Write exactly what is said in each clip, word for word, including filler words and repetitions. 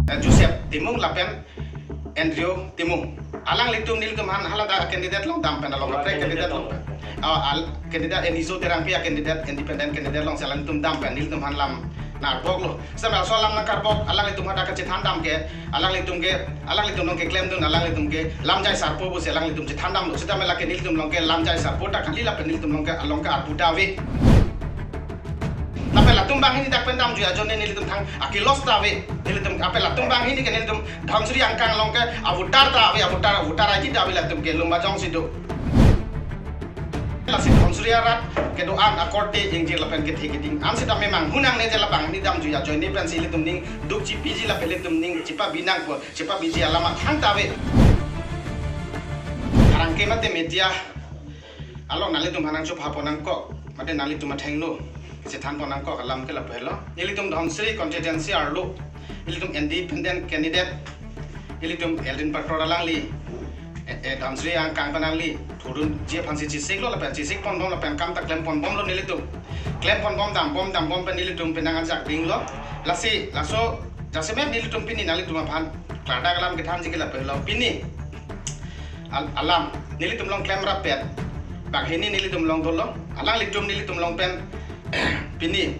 eh, Joseph Timung lapen Andrew Timung. Alanglitum nelitum aphan haladak candidate along dam pen along kaprek candidate along pen. Ah, al candidate Aniso Terangpi a-candidate, independent candidate alongsi alanglitum dam pen nelitum aphan lam nangkarboklo. Sitame laso alam nangkarbok, alanglitum hadak kachethan dam ke, alanglitum ke, alanglitum along keklemdun, alanglitum ke lamjai sarpo pusi alanglitum chethan damlo. Sitame lake nelitum along ke lamjai sarpo ta kali lapen nelitum along ke along ke arpu ta ave. Lapen latum banghini dak pen damjui ajoine nelitum thang ake-loss ta ave. Nelitum, lapen latum banghini ke nelitum Dhansiri angkang along ke avoter ta ave, avoter, avoter I D ta ave latum ke Lumbajong si do. Lasi Dhansiri arat kedo-an akorte ingjir lapen kethe keding. An sitame manghunangne je la banghini damjui ajoine pensi ilitum ning duk chipiji lapen ilitum ning chipabi nangpo, chipabiji alam athang ta ave. Arang ke mate media along nanglitum aphan nangchupha pon nangkok, mate nanglitum athengno chethan pon nangkok alam ke lapu helo. Nelitum Dhansiri constituency arlo, nelitum independent candidate, nelitum Eldin Pator alangli, eh, eh, Dhansiri angkang pen alangli thurdunji aphansi chesiklo lapen chesik ponbom lapen kam ta klem ponbomlo nelitum. Klem ponbom dambom dambom pen nelitum penang ajak dinglo. Lasi, laso, jasemet nelitum pini nanglitum aphan klardak alam kethanji ke lapu helo. Pini al-, alam nelitum along klemrappet banghini nelitum along dolo. Alanglitum nelitum along pen pini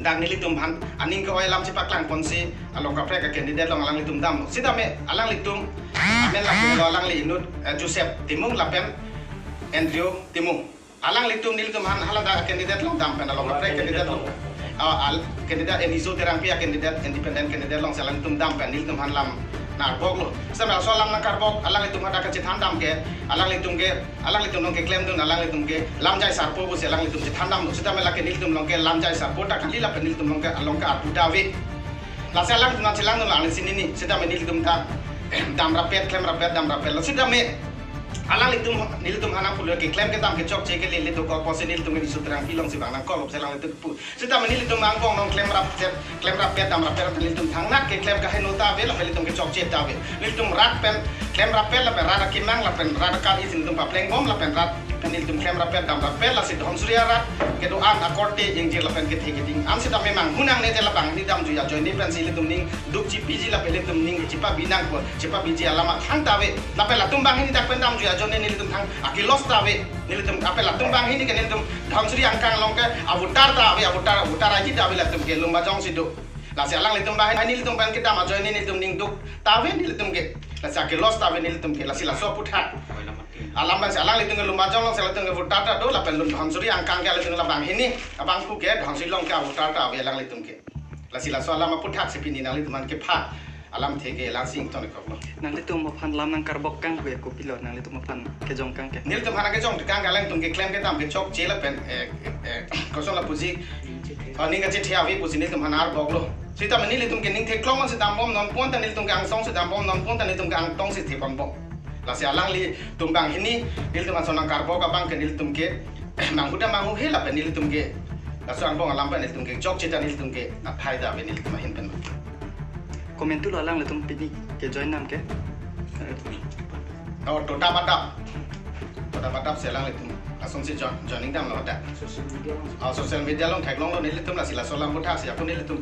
dak nelitum aphan aning ke-oi alam chepaklang ponsi along kaprek a-candidate along alanglitum damlo. Sitame alanglitum amen lapu helo, alangli inut, eh, Joseph Timung lapen Andrew Timung. Alanglitum nelitum aphan haladak candidate along dam pen along kaprek candidate along. Ah, al candidate Aniso Terangpi a-candidate, independent candidate alongsi alanglitum dam pen nelitum aphan lam nangkarboklo. Sitame laso alam nangkarbok, alanglitum hadak kachethan dam ke, alanglitum ke, alanglitum along keklemdun, alanglitum ke lamjai sarpo pusi alanglitum chethan damlo. Sitame lake nelitum along ke lamjai sarpo ta kali lapen nelitum along ke along ke arpu ta ave. Lasi alanglitum nangchelangdun alang si nini, sitame nelitum ta damrappet, klemrappet, damrappetlo. Sitame alanglitum, nelitum aphan nangpulo keklem kedam kechokche ke lele dokok pusi nelitum ke Aniso Terangpi alongsi bang nangkok, pusi alanglitum pu. Sitame nelitum angbong along klemrappet, klemrappet, damrappet, nelitum thangnat keklem kaheno ta ave, lapen nelitum kechokche ta ave. Nelitum rat pen klemrappet lapen rat akemang lapen rat akal isi nelitum paplengbom lapen rat pen nelitum klemrappet damrappet, lasi Dhansiri arat kedo-an akorte ingjir lapen kethe keding. An sitame manghunangne je la banghini damjui ajoine pensi ilitum ning duk chipiji lapen ilitum ning chipabi nangpo, chipabiji alam athang ta ave. Lapen latum banghini dak pen damjui ajoine nelitum thang ake-loss ta ave. Nelitum, lapen latum banghini ke nelitum Dhansiri angkang along ke avoter ta ave, avoter, avoter I D ta ave latum ke Lumbajong si do. Lasi alanglitum banghini nelitum pen kedam ajoine nelitum ning duk ta ave nelitum ke. Lasi ake-loss ta ave nelitum ke. Lasi laso aphuthak alam pensi alanglitum ke Lumbajong alongsi alanglitum ke avoter ta do, lapen Lum Dhansiri angkang ke alanglitum ke la banghini abangphu ke Dhansiri along ke avoter ta ave alanglitum ke. Lasi laso alam aphuthak si pini nanglitum aphan kepha alamthe ke langsi ingtonkoklo. Nanglitum aphan lam nangkarbok kang ke kopilo, nanglitum aphan kejong kang ke? Nelitum aphan kejong kang ke alanglitum keklem kedam kechokche lapen, eh, eh, koson lapuji, oh, ning kachethe ave pusi nelitum aphan nangkarboklo. Sitame nelitum ke ning theklong si dambom non pon ta nelitum ke angsong si dambom non pon ta nelitum ke angtong si the ponbom. Lasi alanglitum banghini nelitum aphan lason nangkarbok abang ke nelitum ke manghu ta manghuhe lapen nelitum ke laso angbong alam pen nelitum ke chokche ta nelitum ke athai ta ave nelitum ahin pen. Komantu lo alanglitum pini ke join nang ke? Oh, toda padap. Toda padap si alanglitum asonsi join, joining damlo ta. Social media along. Oh, social media along theklonglo nelitum, lasi laso alam aphuthak si ako nelitum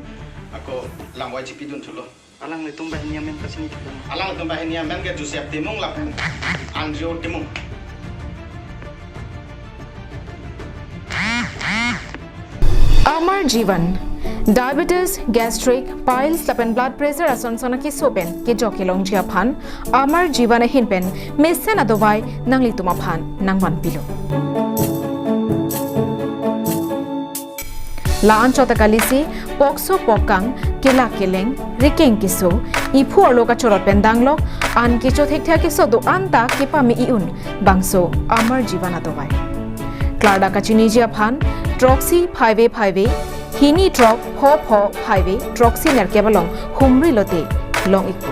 ako lam-oi chipidun thulo. Alanglitum banghini amen kachini thulo. Alanglitum banghini amen ke Joseph Timung lapen Andrew Timung. Amar Jeevan, diabetes, gastric, piles lapen blood pressure ason son akeso pen kejok kelongji aphan Amar Jeevan ahin pen mesen adovai nanglitum aphan nangvanpilo. La-an chot ta kalisi, pokso pokkang, kelak keleng, rikeng keso, iphu arlo kachorot pen danglok, an kecho thekthe akeso do-an ta kepame i-un, bangso Amar Jeevan adovai. Klardak kachiniji aphan, throksi phaive phaive, hini throk pho pho phaive, throksi nerkep along humri lote long-ikpo.